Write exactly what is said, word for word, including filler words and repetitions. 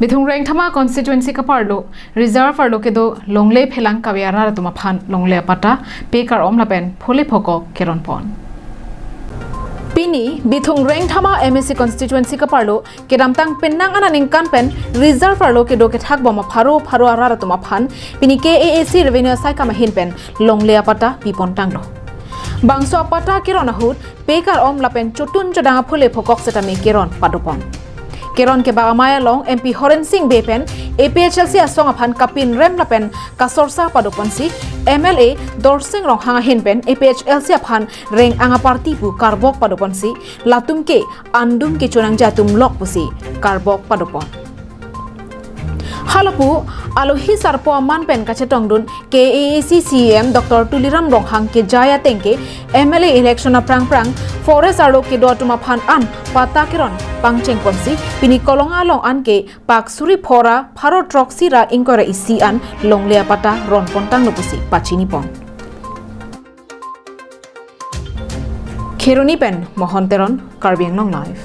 Bithung Rengthama constituency kaparlo reserve arlo kedo longle phelang kave arat atum aphan longle apatta pekar-om lapen phule phokok keron pon. Pini Bithung Rengthama M A C constituency kaparlo kedamtang penang aningkan pen reserve arlo kedo kethak bom apharo pharo arat atum aphan pini K A A C revenue asaikam ahin pen longle apatta pipon tanglo. Bangso apatta keron ahut pekar-om lapen chotun chodang aphule phokok setame keron padopon. Keron kebak amei along M P Horen Sing Bey pen A P H L C asong aphan kapinrem lapen kasorsa padoponsi M L A Dorsing Ronghang ahin pen A P H L C aphan reng-ang aparty pu karbok padoponsi latum ke andung kechonangji atum lok pusi karbok padopon. Halapu alohi sarpo aman pen kachetongdun K A A C C E M Doctor Tuliram Ronghang kejai ateng ke M L A election aphrang phrang forest arlo kedo atum aphan an patta keron pangchengponsi pini Kolonga along an ke pak suri phora pharo throksi ra ingkoi ra isi an longle apatta ronpon tanglo pusi pachinipon. Kheroni pen Mohon Teron, Karbi Anglong Live.